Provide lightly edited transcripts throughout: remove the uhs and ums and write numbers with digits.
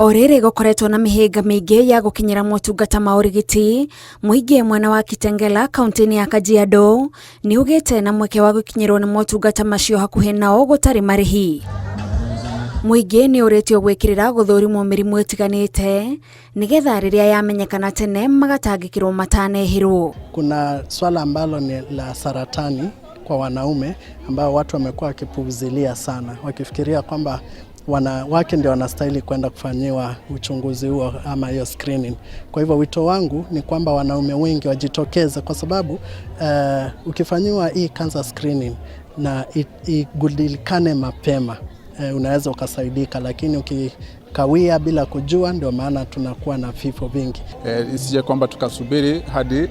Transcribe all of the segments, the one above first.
O rĩrĩ gũkoretwo na mĩhĩnga mĩingĩ ya gũkinyĩra motungata ma ũrigiti, mũingĩ mwena wa Kitengela kaunti-inĩ ya Kajiado nĩ ũgĩte na mweke wa gũkinyĩrwo nĩ motungata macio hakuhĩ nao gũtarĩ marĩhi. Mũingĩ nĩ ũrĩtio gwĩkĩrĩra gũthũrimwo mĩrimũ ĩtiganĩte nĩgetha rĩrĩa yamenyekana tene magatangĩkĩrwo matanehĩrwo. Kuna swala ambalo ni la saratani kwa wanaume ambao watu wamekuwa wakipuuzilia sana, wakifikiria kwamba wanawake ndio wanastahili kwenda kufanyiwa uchunguzi huo ama hiyo screening. Kwa hivyo wito wangu ni kwamba wanaume wengi wajitokeze, kwa sababu ukifanyiwa hii cancer screening na igudilikane mapema unaweza ukasaidika, lakini ukikawia bila kujua, ndio maana tunakuwa na vifo vingi. Isije kwamba tukasubiri hadi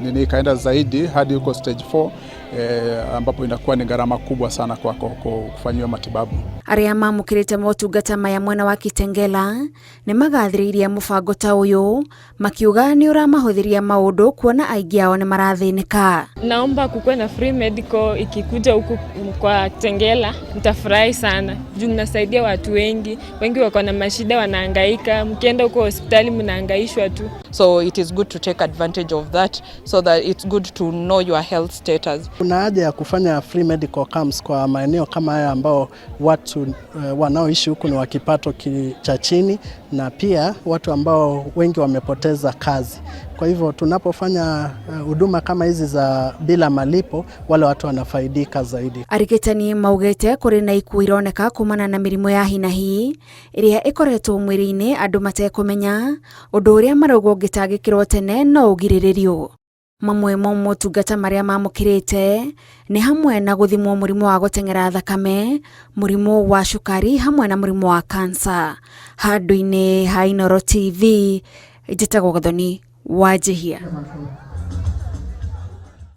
nini ikaenda zaidi hadi huko stage 4 ambapo inakuwa ni gharama kubwa sana kwako kufanyiwa matibabu. Arĩa mamũkĩrĩte motungata maya mwena wa Kitengela nĩ magathĩrĩirie mũbango ta ũyũ makiuga nĩ ũramahũthĩria maũndũ kuona aingĩ ao nĩ marathĩnĩka. Naomba kukuwe na free medical ikikuja huku kwa Kitengela, nitafurahi sana juu mnasaidia watu wengi, wengi wako na mashida wanahangaika, mkienda huko hospitali mnahangaishwa tu. So it is good to take advantage of that so that it's good to know your health status. Kuna haja ya kufanya free medical camps kwa maeneo kama haya ambao watu wanaoishi huku ni wa kipato cha chini na pia watu ambao wengi wamepoteza kazi. Kwa hivyo tunapofanya huduma kama hizi za bila malipo, wale watu wanafaidika zaidi. Arigitani maugĩte kũrĩ na ikuũ ironeka kumana na mĩrimũ ya hi na hi ĩrĩa ĩkoretwo mwĩrĩ-inĩ andũ matekũmenya, ũndũ ũrĩa marauga ũngĩtangĩkĩrwo tene no ũgirĩrĩrio. Mamwe ma motungata marĩa mamũkĩrĩte nĩ hamwe na gũthimwo mũrimũ wa gũteng'era thakame, mũrimũ wa cukari hamwe na mũrimũ wa kansa. Handũ-inĩ ha Inooro TV, njĩtagwo Gathoni Wanjihia.